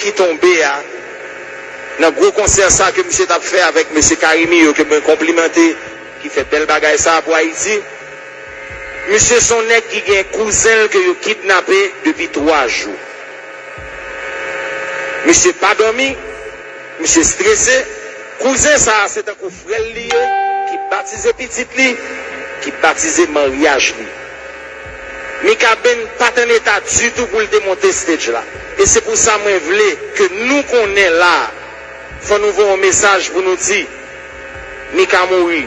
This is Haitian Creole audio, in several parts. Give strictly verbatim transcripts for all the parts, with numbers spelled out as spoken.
ki tonbe a, nan gwo konsè sa ke misye t ap fè avèk mesye Carimi yo, ke mwen konplimante, ki fè bèl bagay sa pou Ayiti. Misye se yon nèg ki gen kouzen l ke yo kidnape depi twa jou. Misye pa dòmi, misye strese. Kouzen sa a se tankou frè l li ye, ki batize pitit li, ki batize maryaj li. Mika Ben pa t an eta ditou pou l te monte stage la. E se pou sa mwen vle ke nou konnen la, fò nou voye yon mesaj pou nou di, Mika mouri.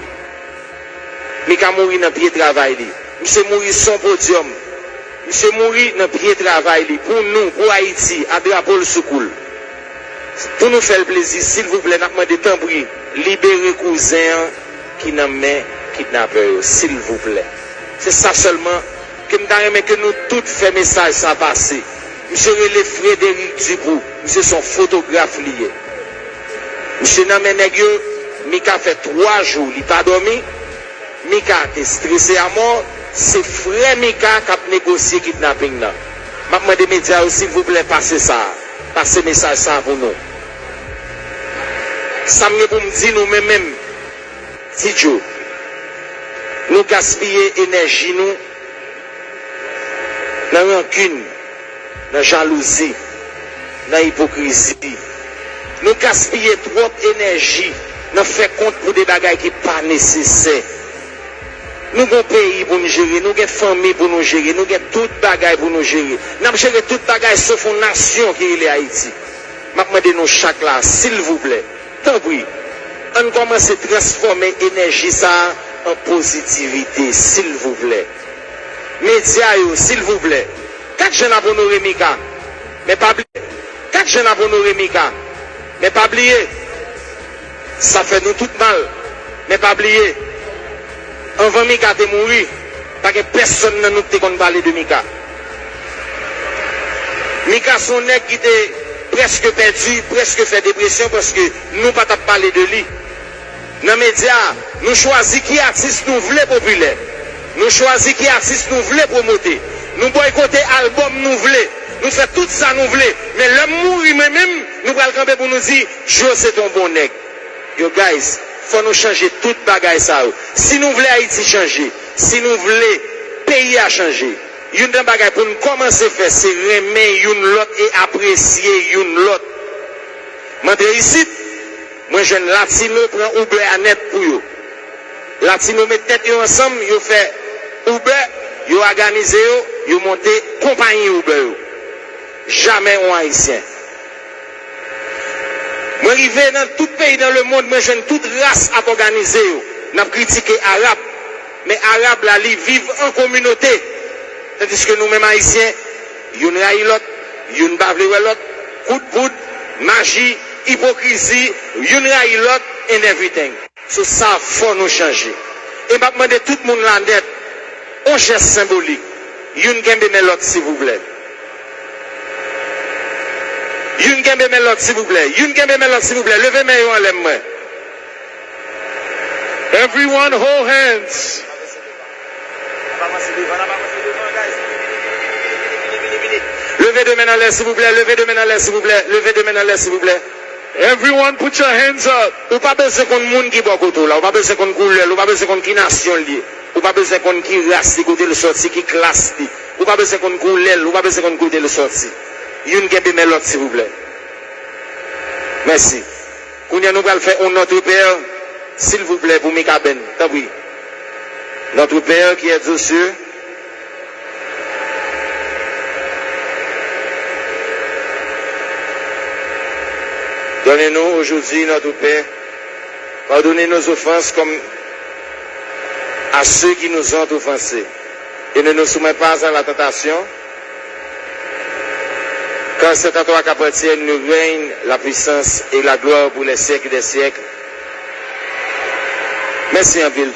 Mika mouri nan pye travay li. Misye mouri sou yon podyòm. Misye mouri nan pye travay li. Pou nou, pou Ayiti, a drapo l sou kou l. Pou nou fè l plezi, silvouplè, n ap mande tanpri, libere kouzen an ki nan men kidnapè yo, silvouplè. Se sa sèlman ke m ta renmen ke nou tout fè mesaj sa pase. Misye rele Frédéric Dupoux. Misye se yon fotograf li ye. Misye nan men nèg yo, Mika fè twa jou li pa dòmi. Mika te strese amò. Se frè Mika k ap negosye kidnaping nan. M ap mande medya yo, silvouplè, pase sa. Pase mesaj sa pou nou. Sa m gen pou m di nou menm menm, Ti Djo, nou gaspiye enèji nou nan rankin, nan jalouzi, nan ipokrizi. Nou gaspiye twòp enèji nan fè kont pou de bagay ki pa nesesè. Nou gen yon peyi pou nou jere, nou gen fanmi pou nou jere, nou gen tout bagay pou nou jere. N ap jere tout bagay sof yon nasyon ki rele Ayiti. M ap mande nou chak la, silvouplè, tanpri, ann kòmanse transfòme enèji sa a an pozitivite, silvouplè. Medya yo, silvouplè, gad jan n ap onore Mika. Men pa bliye, gad jan n ap onore Mika. Men pa bliye, sa fè nou tout mal. Men pa bliye, anvan Mika te mouri, pa gen pèsonn nan nou ki te konn pale de Mika. Mika se yon nèg ki te prèske pèdi, prèske fè depresyon paske nou pa t ap pale de li. Nan medya, nou chwazi ki atis nou vle popilè. Nou chwazi ki atis nou vle pwomote. Nou bòykote albòm nou vle. Nou fè tout sa nou vle. Men lè m mouri mwen menm, nou pral kanpe pou nou di, Djo se t on bon nèg. Yo, guys, fò nou chanje tout bagay sa yo. Si nou vle Ayiti chanje, si nou vle peyi a chanje, youn nan bagay pou n kòmanse fè, se renmen youn lòt e apresye youn lòt. M antre isit, mwen jwenn Latino pran Uber a nèt pou yo. Latino met tèt yo ansanm, yo fè Uber, yo òganize yo, yo monte konpayi Uber yo. Jamè yon Ayisyen. Mwen rive nan tout peyi nan lemonn, mwen jwenn tout ras ap òganize yo. N ap kritike Arab, men Arab la, li viv an kominote. Tandiske nou menm Ayisyen, youn rayi lòt, youn pa vle wè lòt, kout poud, maji, ipokrizi, youn rayi lòt, and everything. So sa fò nou chanje. E m ap mande tout moun la nèt, on jès senbolik. Youn kenbe men lòt, silvouplè. Youn kenbe men lòt, silvouplè. Youn kenbe men lòt, silvouplè. Leve men yo anlè m wè. Everyone hold hands. Leve de men anlè, silvouplè. Leve de men anlè, silvouplè. Leve de men anlè, silvouplè. Everyone put your hands up. Ou pa bezwen konn moun ki bò kote w la. Ou pa bezwen konn koulè l. Ou pa bezwen konn ki nasyon l ye. Ou pa bezwen konn ki ras li, kote l sòti, ki klas li. Ou pa bezwen konn koulè l. Ou pa bezwen konn kote l sòti. Youn kenbe men lòt, silvouplè. Mèsi. Kounye a nou pral fè yon Notre Père, silvouplè, pou Mika Ben. Tanpri. Notre Père qui es aux cieux, donne-nous aujourd'hui notre pain. Pardonnez nos offenses comme à ceux qui nous ont offensés. Et ne nous soumets pas à la tentation, car c'est à toi qu'appartiennent le règne, la puissance et la gloire pour les siècles des siècles. Mèsi anpil.